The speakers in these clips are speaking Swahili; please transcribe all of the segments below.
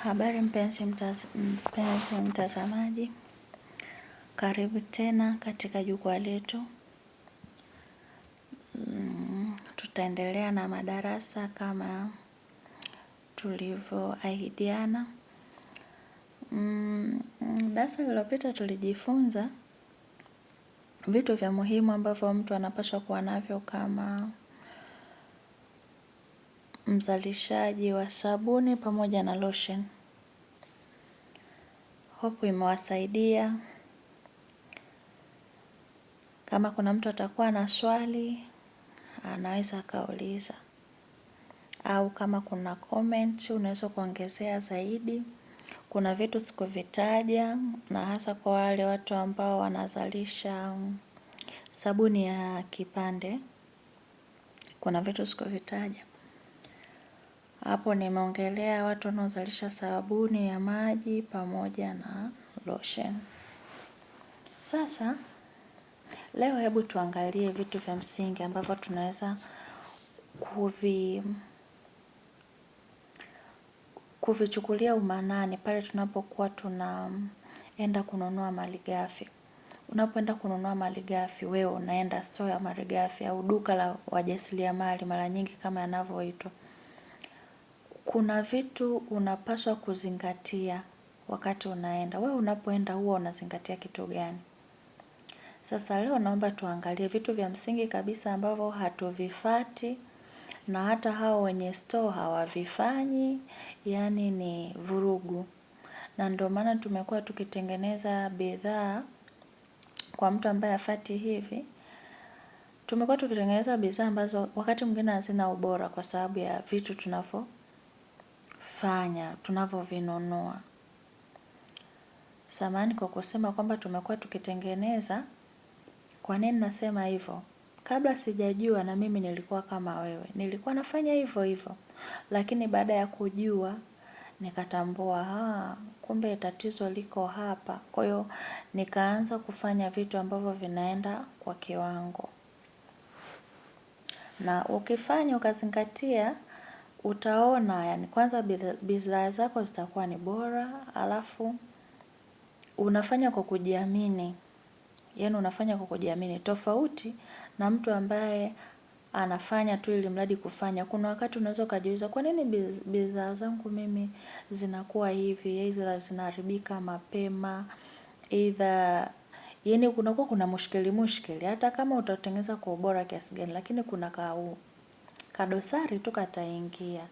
Habari mpenzi mtazamaji, karibu tena katika jukwaa letu. Tutaendelea na madarasa kama tulivyoahidiana. Darasa lililopita tulijifunza vitu vya muhimu ambavyo mtu anapaswa kuwa navyo kama mzalishaji wa sabuni pamoja na lotion. Hope imewasaidia. Kama kuna mtu atakuwa na swali anaweza akauliza, au kama kuna comment unaweza kuongezea zaidi. Kuna vitu sikuvitaja, na hasa kwa wale watu ambao wanazalisha sabuni ya kipande, kuna vitu sikuvitaja hapo. Nimeongelea watu wanaozalisha sabuni ya maji pamoja na lotion. Sasa leo hebu tuangalie vitu vya msingi ambavyo tunaweza kuvichukulia umaanani pale tunapokuwa tunaenda kununua malighafi. Unapoenda kununua malighafi, wewe unaenda store ya malighafi au duka la wajasiriamali mara nyingi kama yanavyoitwa. Kuna vitu unapaswa kuzingatia wakati unaenda. Wewe unapoenda huwa unazingatia kitu gani? Sasa leo naomba tuangalie vitu vya msingi kabisa ambavyo hatuvifati na hata hao wenye store hawavifanyi, yaani ni vurugu. Na ndio maana tumekuwa tukitengeneza bidhaa kwa mtu ambaye hafati hivi. Tumekuwa tukitengeneza bidhaa ambazo wakati mwingine hazina ubora kwa sababu ya vitu tunavyofanya, tunavyovinunua. Samahani kwa kusema kwamba tumekuwa tukitengeneza. Kwa nini nasema hivyo? Kabla sijajua na mimi nilikuwa kama wewe. Nilikuwa nafanya hivyo hivyo. Lakini baada ya kujua nikatambua, kumbe tatizo liko hapa. Kwa hiyo nikaanza kufanya vitu ambavyo vinaenda kwa kiwango. Na ukifanya ukazingatia utaona, yani kwanza bidhaa zako zitakuwa ni bora, alafu unafanya kwa kujiamini. Yaani unafanya kwa kujiamini tofauti na mtu ambaye anafanya tu ili mradi kufanya. Kuna wakati unaweza ukajiuliza kwa nini bidhaa zangu mimi zinakuwa hivi, either zinaharibika mapema, either yaani kunakuwa kuna mushkeli mushkeli. Hata kama utatengeneza kwa ubora kiasi gani, lakini kuna kadosari tu kataingia.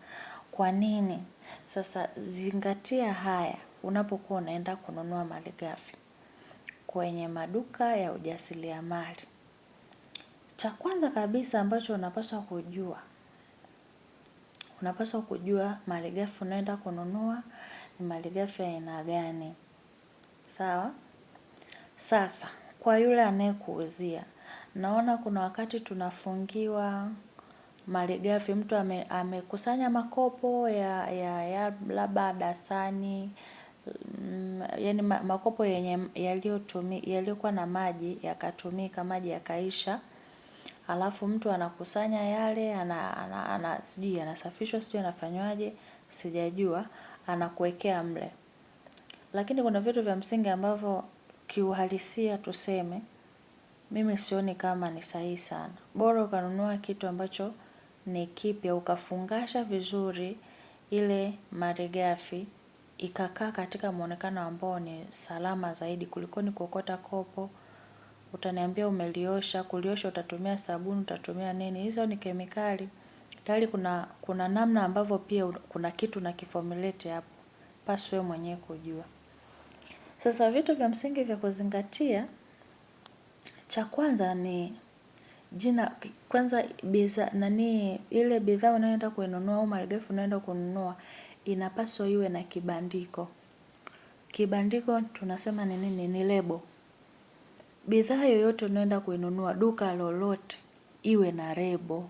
Kwa nini? Sasa zingatia haya unapokuwa unaenda kununua malighafi kwenye maduka ya ujasiriamali. Cha kwanza kabisa ambacho unapaswa kujua, unapaswa kujua malighafi unaenda kununua ni malighafi ya aina gani. Sawa? Sasa, kwa yule anayekuuzia, naona kuna wakati tunafungiwa malighafi, mtu amekusanya makopo ya labda dasani, yaani makopo yenye yaliyokuwa na maji yakatumika, maji yakaisha, alafu mtu anakusanya yale, ana sijui yanasafishwa, sijui yanafanywaje, sijajua, anakuwekea mle. Lakini kuna vitu vya msingi ambavyo kiuhalisia tuseme, mimi sioni kama ni sahihi sana. Bora ukanunua kitu ambacho ni kipya, ukafungasha vizuri ile malighafi ikakaa katika muonekano ambao ni salama zaidi kuliko ni kuokota kopo. Utaniambia umeliosha, kuliosha utatumia sabuni, utatumia nini, hizo ni kemikali. Tayari kuna namna ambavyo pia kuna kitu na kiformulate hapo, paswa wewe mwenyewe kujua. Sasa vitu vya msingi vya kuzingatia, cha kwanza ni jina, kwanza bidhaa nani ile bidhaa unayoenda kuinunua au malighafi unayoenda kununua inapaswa iwe na kibandiko. Kibandiko tunasema ni nini? Ni lebo. Bidhaa yoyote unaenda kuinunua duka lolote iwe na lebo.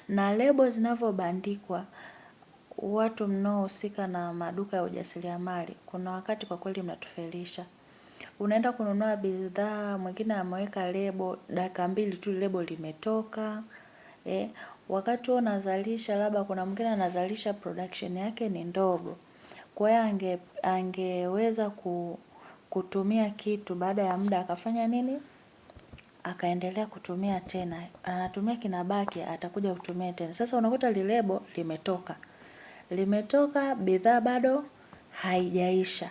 Na lebo zinavyobandikwa, watu mnaohusika na maduka ya ujasiriamali, kuna wakati kwa kweli mnatufelisha. Unaenda kununua bidhaa, mwingine ameweka lebo, dakika mbili tu lebo limetoka. Wakati wewe unazalisha labda kuna mwingine anazalisha production yake ni ndogo. Kwa hiyo angeweza kutumia kitu baada ya muda akafanya nini? Akaendelea kutumia tena. Anatumia kinabaki atakuja kutumia tena. Sasa unakuta lilebo limetoka. Limetoka, bidhaa bado haijaisha.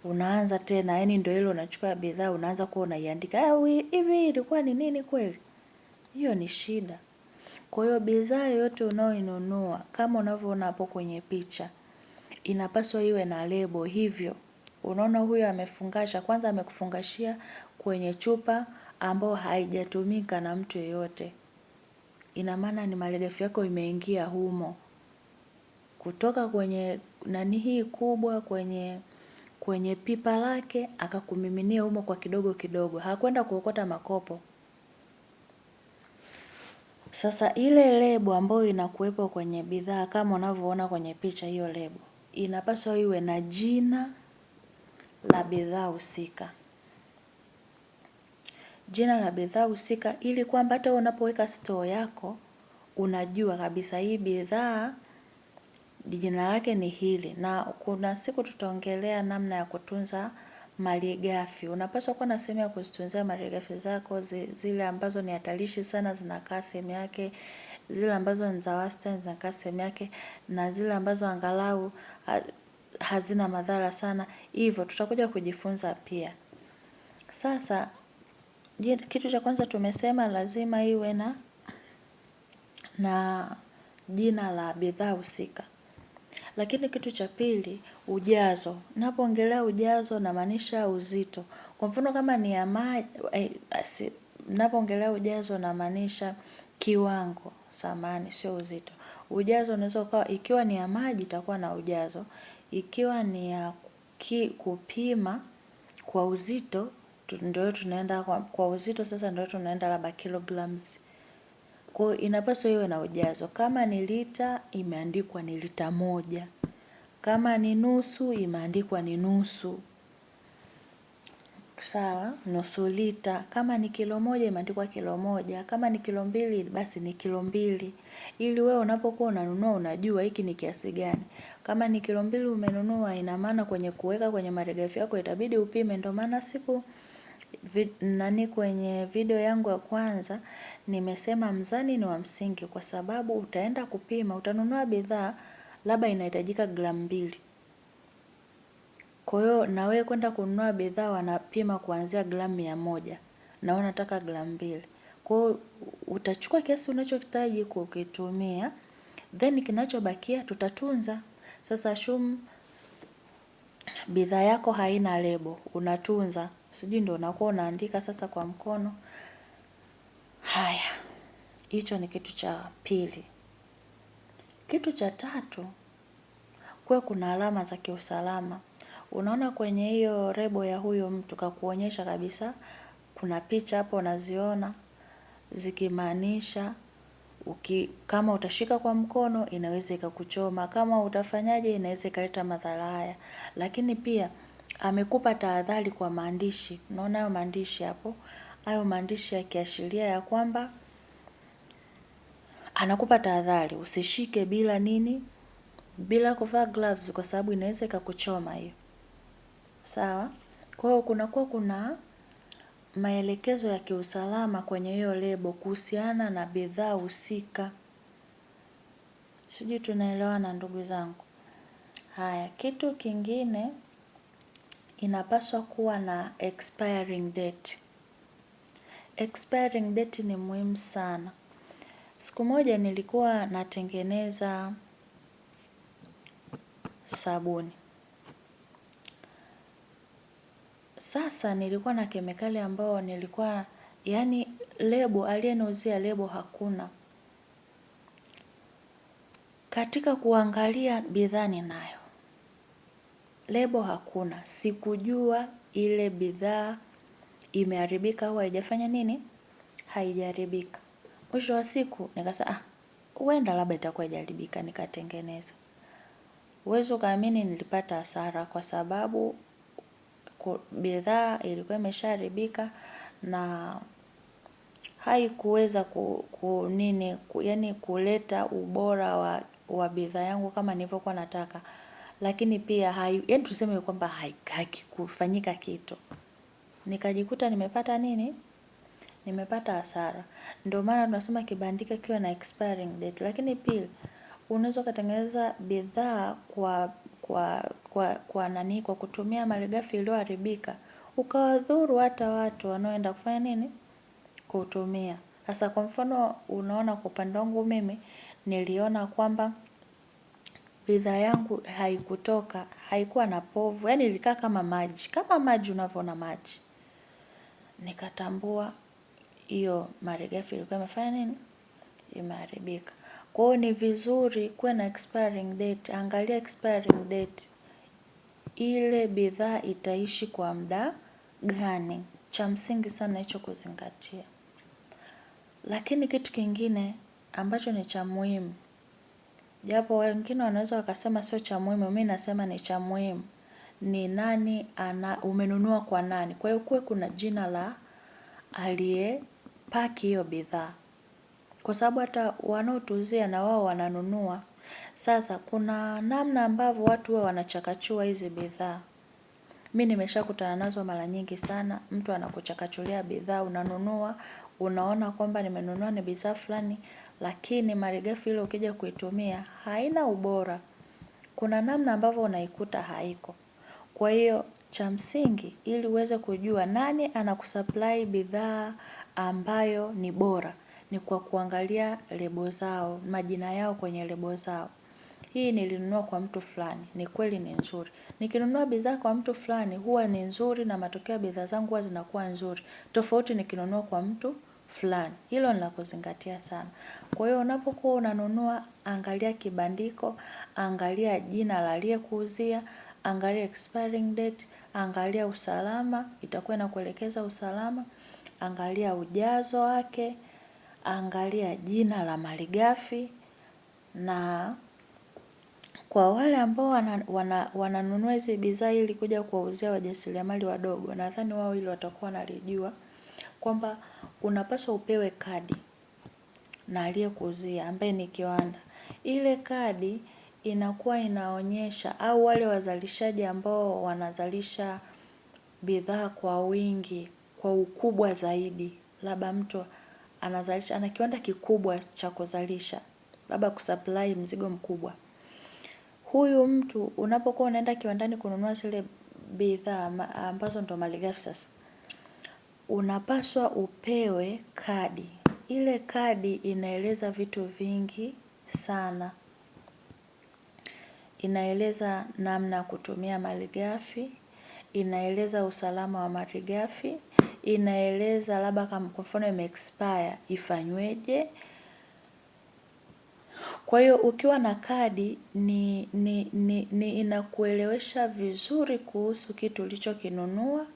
Unaanza tena, yaani ndio hilo unachukua bidhaa unaanza kuwa unaiandika, hivi ilikuwa ni nini kweli? Hiyo ni shida. Kwa hiyo bidhaa yoyote unaoinunua kama unavyoona hapo kwenye picha inapaswa iwe na lebo. Hivyo unaona huyo amefungasha, kwanza amekufungashia kwenye chupa ambayo haijatumika na mtu yeyote. Ina maana ni malighafi yako imeingia humo. Kutoka kwenye nani hii kubwa kwenye pipa lake akakumiminia humo kwa kidogo kidogo. Hakwenda kuokota makopo. Sasa ile lebo ambayo inakuwepo kwenye bidhaa kama unavyoona kwenye picha, hiyo lebo inapaswa iwe na jina la bidhaa husika. Jina la bidhaa husika ili kwamba hata unapoweka store yako unajua kabisa hii bidhaa jina lake ni hili. Na kuna siku tutaongelea namna ya kutunza malighafi. Unapaswa kuwa na sehemu ya kuzitunzia malighafi zako, zile ambazo ni hatarishi sana zinakaa sehemu yake, zile ambazo ni za wastani zinakaa sehemu yake, na zile ambazo angalau hazina madhara sana. Hivyo tutakuja kujifunza pia. Sasa kitu cha kwanza tumesema lazima iwe na jina la bidhaa husika. Lakini kitu cha pili, ujazo. Napoongelea ujazo namaanisha uzito. Kwa mfano kama ni ya maji, napoongelea ujazo namaanisha kiwango, samahani sio uzito. Ujazo unaweza ukawa, ikiwa ni ya maji itakuwa na ujazo, ikiwa ni ya kupima kwa uzito, ndio tunaenda kwa uzito sasa ndio tunaenda labda kilograms. Kwa hiyo inapaswa iwe na ujazo. Kama ni lita imeandikwa ni lita 1. Kama ni nusu imeandikwa ni nusu. Sawa, nusu lita. Kama ni kilo 1 imeandikwa kilo 1. Kama ni kilo 2 basi ni kilo 2. Ili wewe unapokuwa unanunua unajua hiki ni kiasi gani. Kama ni kilo 2 umenunua, ina maana kwenye kuweka kwenye malighafi yako itabidi upime. Ndio maana siku nani kwenye video yangu ya kwanza nimesema mzani ni wa msingi, kwa sababu utaenda kupima, utanunua bidhaa labda inahitajika gramu 2. Kwa hiyo na wewe kwenda kununua bidhaa wanapima kuanzia gramu 100 na wewe unataka gramu 2. Kwa hiyo utachukua kiasi unachohitaji kukitumia, then kinachobakia tutatunza. Sasa assume bidhaa yako haina lebo, unatunza, sijui ndio unakuwa unaandika sasa kwa mkono. Haya, hicho ni kitu cha pili. Kitu cha tatu, kuwe kuna alama za kiusalama. Unaona kwenye hiyo lebo ya huyo mtu kakuonyesha kabisa, kuna picha hapo unaziona zikimaanisha kama utashika kwa mkono inaweza ikakuchoma, kama utafanyaje inaweza ikaleta madhara haya. Lakini pia amekupa tahadhari kwa maandishi. Unaona hayo maandishi hapo, hayo maandishi yakiashiria ya kwamba anakupa tahadhari usishike bila nini, bila kuvaa gloves, kwa sababu inaweza ikakuchoma hiyo. Sawa? Kwa hiyo kunakuwa kuna maelekezo ya kiusalama kwenye hiyo lebo kuhusiana na bidhaa husika. Sijui tunaelewana ndugu zangu. Haya, kitu kingine inapaswa kuwa na expiring date. Expiring date ni muhimu sana. Siku moja nilikuwa natengeneza sabuni. Sasa nilikuwa na kemikali ambayo nilikuwa, yani lebo, aliyeniuzia lebo hakuna. Katika kuangalia bidhaa ninayo, lebo hakuna. Sikujua ile bidhaa imeharibika au haijafanya nini? Haijaharibika. Mwisho wa siku nikasema, huenda labda itakuwa haijaharibika, nikatengeneza. Huwezi ukaamini nilipata hasara kwa sababu bidhaa ilikuwa imeshaharibika na haikuweza kuleta ubora wa bidhaa yangu kama nilivyokuwa nataka. Lakini pia yaani tuseme kwamba hakikufanyika kitu. Nikajikuta nimepata nini? Nimepata hasara. Ndio maana tunasema kibandiko kiwe na expiring date. Lakini pili, unaweza ukatengeneza bidhaa kwa nani, kwa kutumia malighafi iliyoharibika, ukawadhuru hata watu wanaoenda kufanya nini? Kutumia. Sasa kwa mfano unaona kwa upande wangu mimi niliona kwamba bidhaa yangu haikutoka, haikuwa na povu, yaani ilikaa kama maji, kama maji unavyoona maji. Nikatambua hiyo malighafi ilikuwa imefanya nini? Imeharibika. Kwa hiyo ni vizuri kuwa na expiring date, angalia expiring date. Ile bidhaa itaishi kwa muda gani? Cha msingi sana hicho kuzingatia. Lakini kitu kingine ambacho ni cha muhimu, japo wengine wanaweza wakasema sio cha muhimu, mimi nasema ni cha muhimu, ni nani umenunua kwa nani. Kwa hiyo kuwe kuna jina la aliyepaki hiyo bidhaa, kwa sababu hata wanaotuuzia na wao wananunua. Sasa kuna namna ambavyo watu huwa wanachakachua hizi bidhaa. Mimi nimeshakutana nazo mara nyingi sana, mtu anakuchakachulia bidhaa, unanunua, unaona kwamba nimenunua ni bidhaa fulani, lakini malighafi ile ukija kuitumia haina ubora. Kuna namna ambavyo unaikuta haiko. Kwa hiyo cha msingi ili uweze kujua nani anakusupply bidhaa ambayo ni bora ni kwa kuangalia lebo zao, majina yao kwenye lebo zao. Hii nilinunua kwa mtu fulani, ni kweli ni nzuri. Nikinunua bidhaa kwa mtu fulani huwa ni nzuri na matokeo ya bidhaa zangu huwa zinakuwa nzuri. Tofauti nikinunua kwa mtu fulani. Hilo ni la kuzingatia sana. Kwa hiyo unapokuwa unanunua, angalia kibandiko, angalia jina la aliyekuuzia, angalia expiring date, angalia usalama, itakuwa inakuelekeza usalama, angalia ujazo wake, angalia jina la malighafi. Na kwa wale ambao wananunua hizi bidhaa ili kuja kuwauzia wajasiriamali wadogo, nadhani wao hilo watakuwa wanalijua kwamba unapaswa upewe kadi na aliyekuuzia ambaye ni kiwanda. Ile kadi inakuwa inaonyesha, au wale wazalishaji ambao wanazalisha bidhaa kwa wingi, kwa ukubwa zaidi, labda mtu anazalisha, ana kiwanda kikubwa cha kuzalisha, labda kusupply mzigo mkubwa. Huyu mtu unapokuwa unaenda kiwandani kununua zile bidhaa ambazo ndo malighafi sasa, unapaswa upewe kadi. Ile kadi inaeleza vitu vingi sana. Inaeleza namna kutumia malighafi, inaeleza usalama wa malighafi, inaeleza labda kama kwa mfano ime-expire ifanyweje. Kwa hiyo ukiwa na kadi ni inakuelewesha vizuri kuhusu kitu ulichokinunua,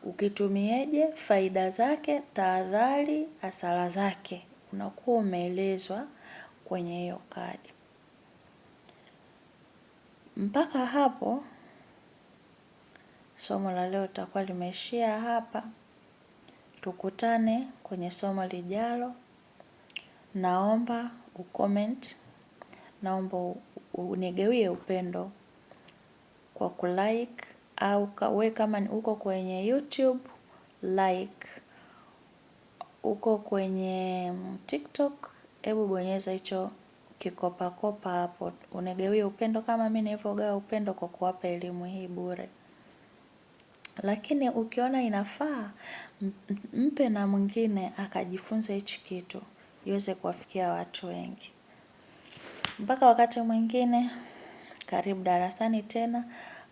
ukitumieje, faida zake, tahadhari, hasara zake. Unakuwa umeelezwa kwenye hiyo kadi. Mpaka hapo somo la leo litakuwa limeishia hapa. Tukutane kwenye somo lijalo. Naomba ucomment, naomba unigawie upendo kwa kulike, au we kama uko kwenye YouTube like, uko kwenye TikTok hebu bonyeza hicho kikopakopa hapo, unigawie upendo kama mimi nilivyogawa upendo kwa kuwapa elimu hii bure. Lakini ukiona inafaa, mpe na mwingine akajifunze hichi kitu, iweze kuwafikia watu wengi. Mpaka wakati mwingine, karibu darasani tena.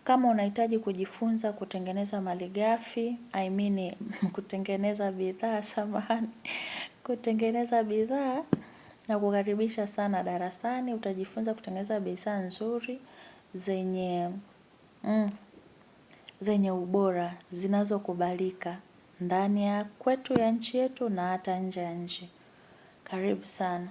Kama unahitaji kujifunza kutengeneza malighafi, I mean kutengeneza bidhaa, samahani, kutengeneza bidhaa, na kukaribisha sana darasani, utajifunza kutengeneza bidhaa nzuri zenye ubora, zinazokubalika ndani ya kwetu ya nchi yetu na hata nje ya nchi. Karibu sana.